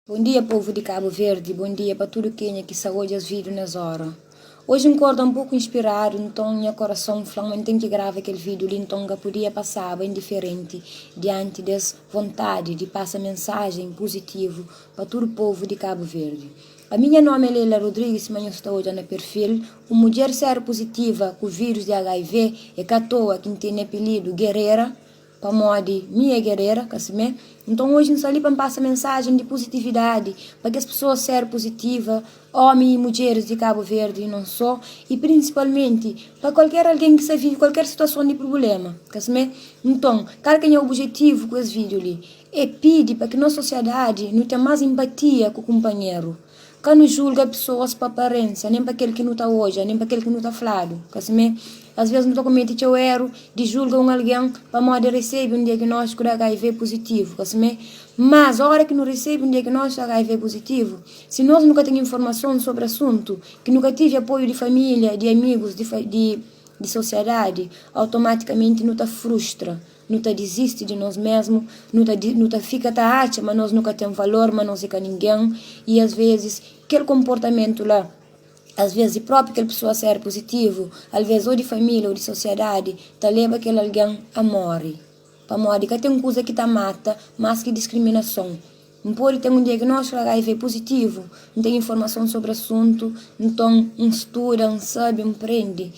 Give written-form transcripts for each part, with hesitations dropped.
Bom dia povu di Cabo Verde, bom dia pa tudu kenha ki sa odja es vídeo nes hora. Hoje N korda un poku inspiradu, nton nha korason fla-m ma N ten ki grava kel vídeo li, nton N ka pudia pasaba indiferenti dianti des vontadi di pasa mensajen puzitivu pa tudu povu di Cabo Verde. Ami nha nomi é Leila Rodrigues, sima nhos ta odja na perfil, un mudjer seropuzitiva ku vírus di HIV, é ka atoa ki N tene apelidu Guerrera, Pamodi mi é gerera, ka simé? Nton oji N sta li pa N pasa mensajen di puzitividadi pa kes pesoas ser puzitiva, omi i mudjeris di Kabu Verdi i non so, i prinsipalmenti pa kualker algen ki sta vive kualker situason di prubulema, ka simé? Nton, kal ki é nha obijetivu ku es vídiu li? É pidi pa ki nos sosiadadi nu ten más inpatia ku kunpanheru. Ka nu julga pesoas pa aparénsia, nen pa kel ki nu ta odja, nen pa kel ki nu ta fladu. Ka simé? Asvês nu ta komete txeu éru di julga un algen pamodi el resebe un diagnóstiku di HIV puzitivu. Ka simé? Mas, óra ki nu resebe un diagnóstiku di HIV puzitivu, si nos nu ka ten informason sobri asuntu, ki nu ka tive apoiu di família, di amigus, di di sosiadadi, automatikamenti nu ta frustra. Nu ta dizisti di nos mésmu, nu ta nu ta fika ta atxa ma nos nu ka ten valor, ma nos é ka ningen. I asvezis kel konportamentu la, asves di própi kel pesoa ser puzitivu, alves ô di família ô di sosiadadi, ta leba kel algen a móre. Pamodi ka ten kuza ki ta mata más ki diskriminason. N pode ten un diagnóstiku di HIV puzitivu, N ten informason sobri asuntu, nton N studa, N sabe, N prende.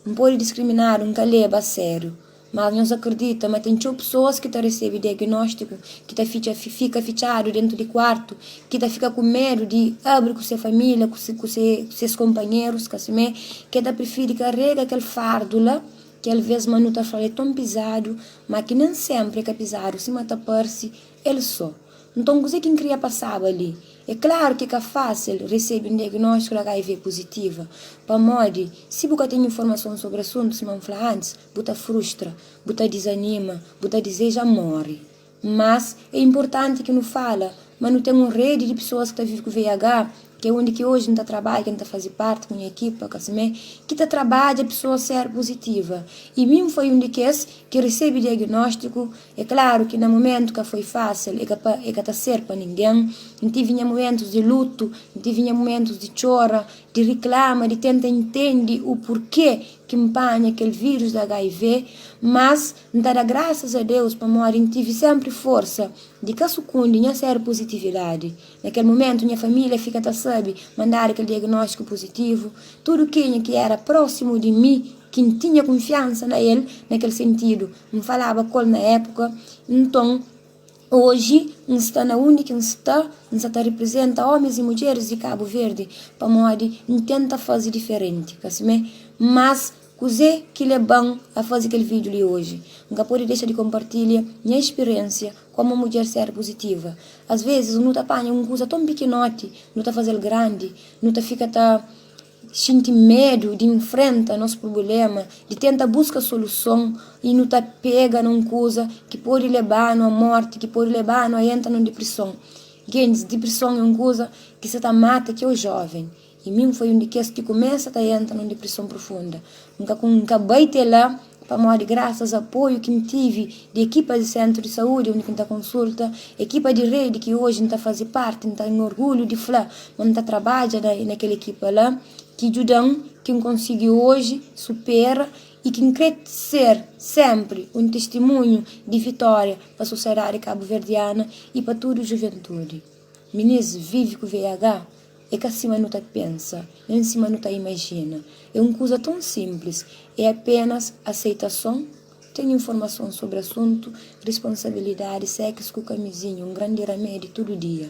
N pode diskriminadu, N ka leba a sériu. Mas nhos akredita ma ten txeu pesoas ki ta resebe diagnóstiku ki ta fitxa fika fitxadu dentu di kuartu, ki ta fika ku medu di abri ku se família, ku se ku se ses konpanherus, ka simé, ki ta prifiri karega kel fardu la, ki alvês ma nu ta fla el é ton pizadu, ma ki nen sénpri é ka pizadu sima ta parse el sô. Nton, kuzê ki N kria pasaba li? É klaru ki é ka fásil resebe un diagnóstiku di HIV puzitiva, pamodi si bu ka ten informason sobri asuntu, sima N fla antis, bu ta frustra, bu ta dizanima, bu ta dizeja móre. Mas, é inportanti ki nu fala ma nu ten un redi di pesoas ki ta vive ku VIH, ki é undi ki oji N ta trabadja, ki N ta faze parti ku nha ekipa, ka simé, ki ta trabadja pesoas seropuzitiva. I mi N foi un di kes ki resebe diagnóstiku. É klaru ki na mumentu ka foi fásil, é ka pa, é ka ta ser pa ningen. N tive nha mumentus di lutu, N tive nha mumentus di txora, di riklama, di tenta intende u purkê ki N panha kel vírus di HIV. Mas N ta da grasas a Deus pamodi N tive sénpri forsa di ka sukundi nha seropuzitividadi. Na kel mumentu nha família fika ta sabe ma N dadu kel diagnóstiku puzitivu. Tudu kenha ki éra prósimu di mi, ki N tinha kunfiansa na el na kel sentidu, N falaba ku el na épuka. Nton, oji N sta na undi ki N sta, N sa ta riprizenta ómis i mudjeris di Kabu Verdi pamodi N tenta faze diferenti, ka simé? Mas kuzê ki leba-m a faze kel vídiu li oji? N ka pode dexa di konpartilha nha spiriénsia kómu mudjer seropuzitiva. Asvezis nu ta panha un kuza ton pikinoti, nu ta faze-l grandi, nu ta fika ta. Xinti medu di nfrenta nos prubléma, di tenta buska soluson i nu ta pega na un kuza ki pode leba-nu a mórti, ki pode leba-nu a entra na un diprison. Gentis, diprison é un kuza ki sta ta mata txeu jóven. I mi N foi un di kes ki kumesa ta entra na un diprison profunda. N ka N ka bai te la pamodi grasas a apoiu ki N tivi di ekipa di sentru di saúdi undi ki N ta konsulta, ekipa di redi ki oji N ta faze parti, N ten orgulhu di fla ma N ta trabadja na kel ekipa la, ki djuda-m ki N konsigi oji supera i ki N kre ser senpri un tistimunhu di vitória pa sosiadadi kabuverdiana i pa tudu juventudi. Minis vive ku VIH é ka sima nu ta pensa, nen sima nu ta imajina. É un kuza ton sinplis, é apenas aseitason, ten informason sobri asuntu, risponsabilidadi, seksu ku kamizinha, un grandi ramedi tudu dia.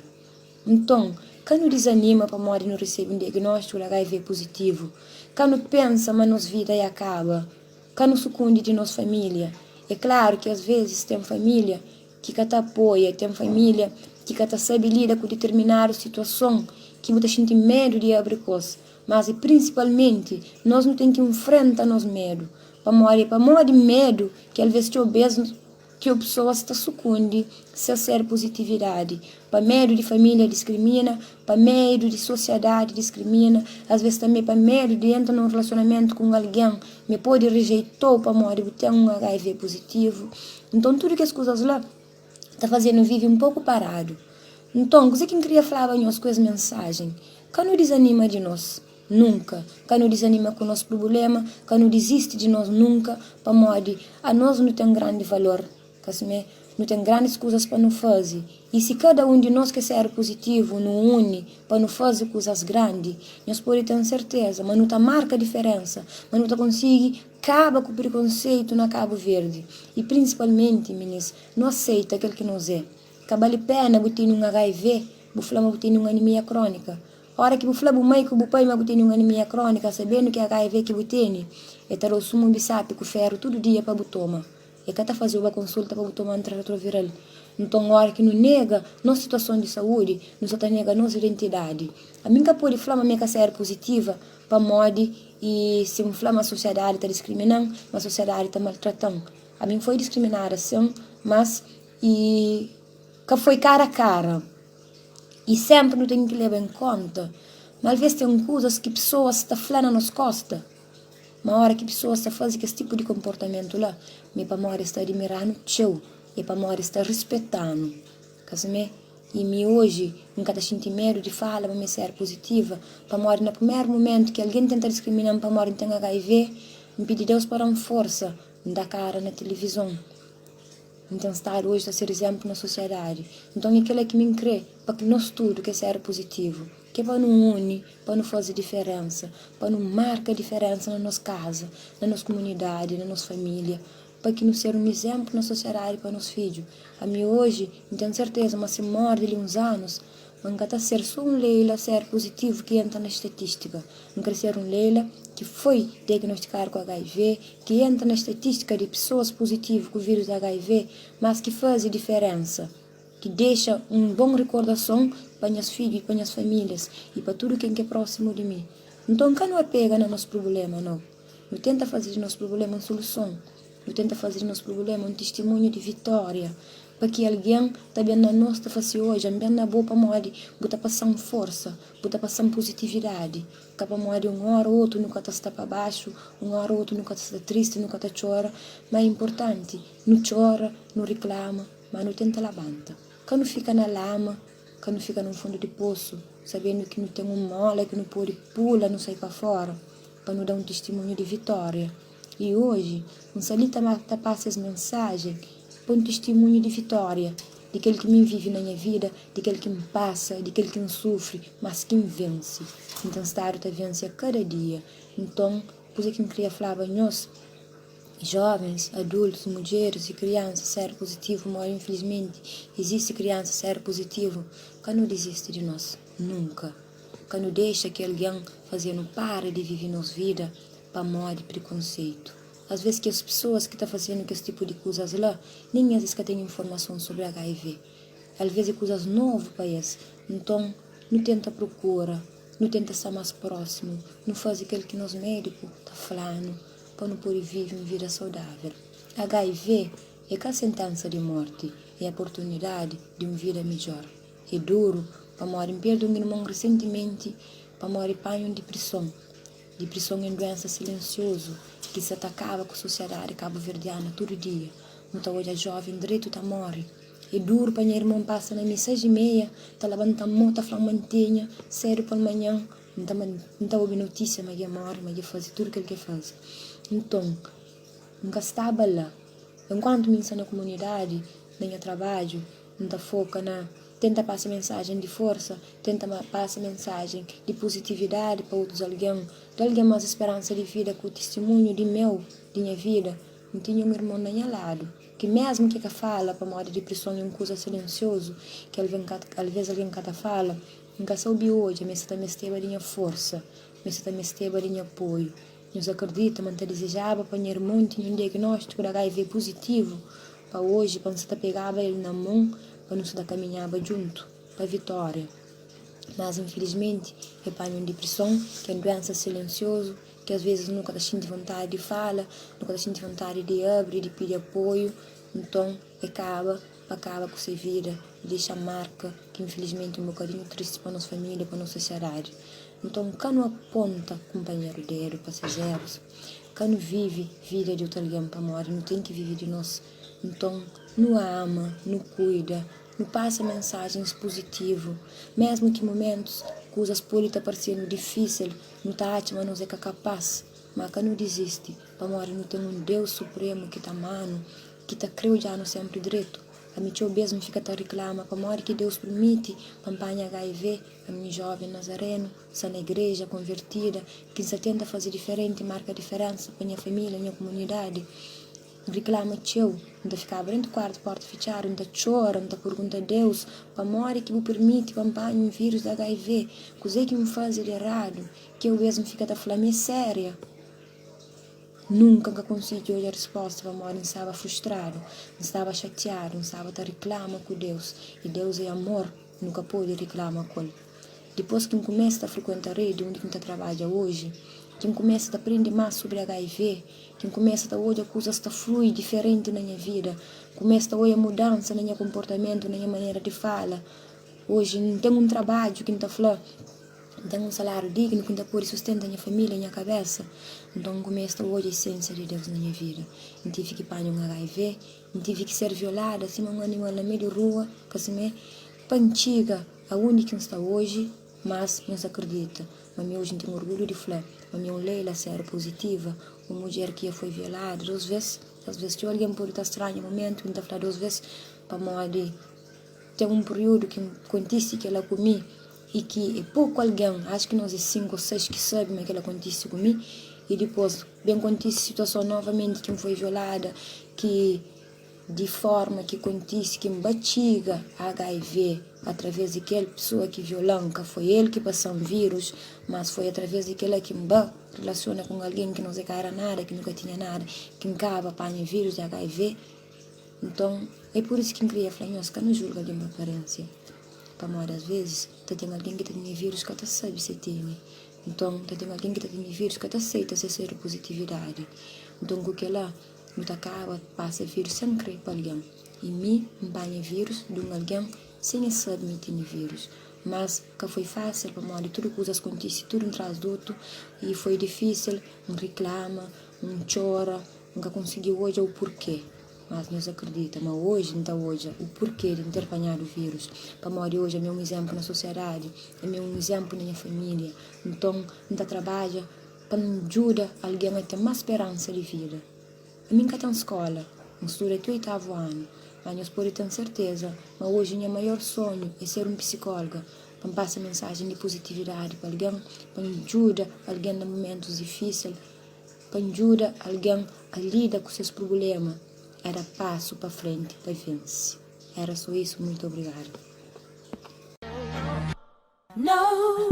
Nton, ka nu dizanima pamodi nu resebe un diagnóstiku di HIV puzitivu. Ka nu pensa ma nos vida dja kaba. Ka nu sukundi di nos família. É klaru ki asvezis ten família ki ka ta apoia, ten família ki ka ta sabe lida ku ditirminadu situason ki bu ta xinti medu di abri ku es. Mas i prinsipalmenti, nos nu ten ki nfrenta nos medu. Pamodi? Pamodi medu ki alvês txeu bês txeu pesoas ta sukundi ses seropuzitividadi. Pa medu di família diskrimina, pa medu di sosiadadi diskrimina, asvês tanbê pa medu di entra na un relasionamentu ku un algen ma e pode rejeita-u pamodi bu ten un HIV puzitivu. Nton tudu kes kuzas la ta faze-nu vive un poku paradu. Nton, kuzê ki N kria flaba nhos ku es mensajen? Ka nu dizanima di nos, nunka. Ka nu dizanima ku nos prubulema, ka nu dizisti di nos nunka, pamodi anos nu ten grandi valor, ka simé? Nu ten grandis kuzas pa nu faze. I si kada un di nos ke ser puzitivu, nu uni pa nu faze kuzas grandi, nhos pode ten serteza ma nu ta marka diferensa, ma nu ta konsigi kaba ku prikonseitu na Kabu Verdi. I prinsipalmenti, minis, nu aseita kel ki nos é. Ka bali pena bu tene un HIV, bu fla ma bu tene un anemia kronika. Ora ki bu fla bu mai ku bu pai ma bu tene un anemia kronika, sabendu ki HIV ki bu tene, e ta da-u sumu bisapi ku feru tudu dia pa bu toma. E ka ta faze-u ba konsulta pa bu toma antirretroviral. Nton, ora ki nu nega nos situason di saúdi, nu sa ta nega nos identidadi. Ami N ka pode fla ma mi é ka ser puzitiva pamodi i si N fla ma sosiadadi ta diskrimina-m, ma sosiadadi ta maltrata-m. Ami N foi diskriminada sin, mas I ka foi kara kara. I senpri nu ten ki leba en konta ma alvês ten kuzas ki pesoas ta fla na nos kósta. Má óras ki pesoas ta faze kes tipu di konportamentu la, ma é pamodi es ta adimira-nu txeu, é pamodi es ta rispeta-nu. Ka simé? I mi oji N ka ta xinti medu di fala ma mi é ser puzitiva, pamodi na primeru mumentu ki algen tenta diskrimina-m pamodi N ten HIV, N pidi Deus pa da-m forsa, N da kara na tilivizon. N ten stadu oji ta ser izénplu na sosiadadi. Nton é kel-la ki mi N krê pa ki nos tudu ki é ser puzitivu, ki é pa nu uni, pa nu faze diferénsa, pa nu marka diferénsa na nos kaza, na nos kumunidadi, na nos família, pa ki nu ser un izénplu na sosiadadi pa nos fidju. Ami oji N ten serteza ma si N móre di li uns anus, Ma N ka ta ser so un Leila ser puzitivu ki entra na statistika. N kre ser un Leila ki foi diagnostikadu ku HIV, ki entra na statistika di pesoas puzitivu ku vírus di HIV, mas ki faze diferensa, ki dexa un bon rikordason pa nhas fidju i pa nhas famílias i pa tudu ken ki é prósimu di mi. Nton ka nu apega na nos prubulema, nau. Nu tenta faze di nos prubulema un suluson. Nu tenta faze di nos prubulema un tistimunhu di vitória. Pa ki algen ta ben na nos ta fla si, Odja, N ben na bo pamodi bu ta pasa-m forsa, bu ta pasa-m puzitividadi. Ka pamodi un óra ô otu nu ka ta sta pa baxu, un óra ô otu nu ka ta sta tristi, nu ka ta txora. Má é inportanti nu txora, nu riklama, má nu tenta labanta. Ka nu fika na lama, ka nu fika na un fundu di posu, sabendu ki nu ten un móla ki nu pode pula nu sai pa fóra pa nu da un tistimunhu di vitória. I oji, N sta li ta ta pasa es mensajen pa un tistimunhu di vitória, di kel ki mi N vive na nha vida, di kel ki N pasa, di kel ki N sufri, mas ki N vense. N ten stadu ta vense a kada dia. Nton, kuza ki N kria flaba nhos, jovens, adultus, mudjeris i kriansas séru puzitivu, modi infilismenti izisti kriansas séru puzitivu, ka nu dizisti di nos, nunka. Ka nu dexa ki algen faze-nu para di vive nos vida pamodi prikonseitu. Asvês kes pesoas ki ta faze-nu kes tipu di kuzas la, nen es es ka ten informason sobri HIV. Alvês é kuzas novu pa es. Nton, nu tenta prokura, nu tenta sta más prósimu, nu faze kel ki nos médiku ta fla-nu pa nu pode vive un vida saudável. HIV é ka senténsa di mórti, é oportunidadi di un vida midjór. É duru pamodi N perde un irmon resentimenti pamodi panha un diprison. Diprison é un duénsa silensiozu ki sa ta kaba ku sosiadadi kabuverdiana tudu dia. Nu ta odja jóven dretu ta móre. É duru pa nha irmon pasa na mi sais i meia, ta labanta-m mô, ta fla-m mantenha sédu palmanhan. N ta N ta obi notísia ma dja móre, ma dja faze tudu kel ki el faze. Nton, N ka staba la. Enkuantu mi N sta na kumunidadi, na nha trabadju, N ta foka na tenta pasa mensajen di forsa, tenta pasa mensajen di puzitividadi pa otus algen, da algen más speransa di vida ku tistimunhu di meu, di nha vida. N tinha un irmon na nha ladu, ki mésmu ki ka fala pamodi diprison é un kuza silensiozu ki alvês algen ka ta fala, N ka sa obi odja ma es sa ta mesteba di nha forsa, ma es sa ta mesteba di nha apoiu. Nhos akredita ma N ta dizejaba pa nha irmon tinha un diagnóstiku di HIV puzitivu pa oji, pa N sa ta pegaba el na mon pa nu sa ta kaminhaba djuntu pa vitória. Mas infilismenti el panha un diprison, ki é un duénsa silensiozu, ki asvezis nu ka ta xinti vontadi di fala, nu ka ta xinti vontadi di abri, di pidi apoiu. Nton, el kaba pa kaba ku se vida, el dexa marka ki infilismenti é un bokadinhu tristi pa nos família, pa nos sosiadadi. Nton, ka nu aponta kunpanheru dedu pa ses erus. Ka nu vive vida di otu algen pamodi nu ten ki vive di nos. Nton, nu ama, nu kuida. Nu pasa mensajens puzitivu. Mésmu ki mumentus kuzas pode ta parse-nu difísil, nu ta atxa ma nos é ka kapás. Má ka nu dizisti, pamodi nu ten un Deus Supremu ki ta ama-nu, ki ta krê odja-nu sénpri dretu. Ami txeu bês N fika ta riklama pamodi ki Deus pirmiti pa N panha HIV, ami jóven nazarenu, sta na igreja, konvertida, ki N sta tenta faze diferenti, marka diferénsa pa nha família, nha kumunidadi. N riklama txeu, N ta fikaba dentu kuartu porta fitxadu, N ta txora, N ta pergunta Deus, Pamodi ki bu pirmiti pa N panha un vírus di HIV? Kuzê ki N faze di eradu? Txeu bês N fika ta fla mi é séria. Nunka N ka konsigi odja respósta pamodi N staba frustradu, N staba xatiadu, N staba ta riklama ku Deus. I Deus é amor, nu ka pode riklama ku el. Dipôs ki N kumesa ta frikuenta redi undi ki N ta trabadja oji, ki N kumesa ta prende más sobri HIV, ki N kumesa ta odja kuzas ta flui diferenti na nha vida, N kumesa ta odja mudansa na nha konportamentu, na nha manera di fala. Oji N ten un trabadju ki N ta fla N ten un saláriu dignu ki N ta pode sustenta nha família i nha kabésa. Nton, N kumesa ta odja esénsia di Deus na nha vida. N tive ki panha un HIV, N tive ki ser violada sima un animal na meiu di rua, ka simé, pa N txiga aundi ki N sta oji. Mas, nhos akredita ma mi oji N ten orgulhu di fla ma mi é un Leila seropositiva, un mudjer ki dja foi violada dos vês. Asvês txeu algen pode ta stranha mumentu ki N ta fla dos vês, pamodi ten un piriúdu ki kontise kel-la ku mi. I ki é poku algen, acho ki nos é 5 ou 6 ki sabe ma kel-la kontise ku mi, i dipôs ben kontise situason novamenti ki N foi violada, ki di forma ki kontise ki N ba txiga HIV através di kel pesoa ki viola-m, ka foi el ki pasa-m vírus, mas foi através di kel-la ki N ba relasiona ku un algen ki nos é ka éra nada, ki nu ka tinha nada, ki N kaba panha vírus di HIV. Nton, é pur isu ki N kria fla nhos, ka nu julga algen pa aparénsia. Pamodi as vezis ta ten algen ki ta tene virus ka ta sabe se tene. Nton ta ten algen ki ta tene virus ka ta seita se seropozitividadi. Nton ku kela nu ta kaba pasa virus sen kre pa algen. I mi N panha virus di un algen sen e sabe ma e tene virus. Mas ka foi fasil pamodi tudu kuzas kontise tudu un tras di otu i foi difisil. N riklama, N txora, N ka konsigi odja u purke. Mas nhos akredita ma oji N ta odja u purke di N ter panhadu virus. Pamodi oji ami é un izénplu na sosiadadi, ami é un izénplu na nha família. Nton, N ta trabadja pa N djuda algen a ten más speransa di vida. Ami N ka ten skóla, N studa ti oitavu anu, má nhos pode ten serteza ma oji nha maior sonhu é ser un pisikóloga pa N pasa mensajen di puzitividadi pa algen, pa N djuda algen na mumentus difísil. Pa N djuda algen a lida ku ses prubléma éra pasu pa frenti pa vense. Éra sô isu. Muitu obrigadu. No.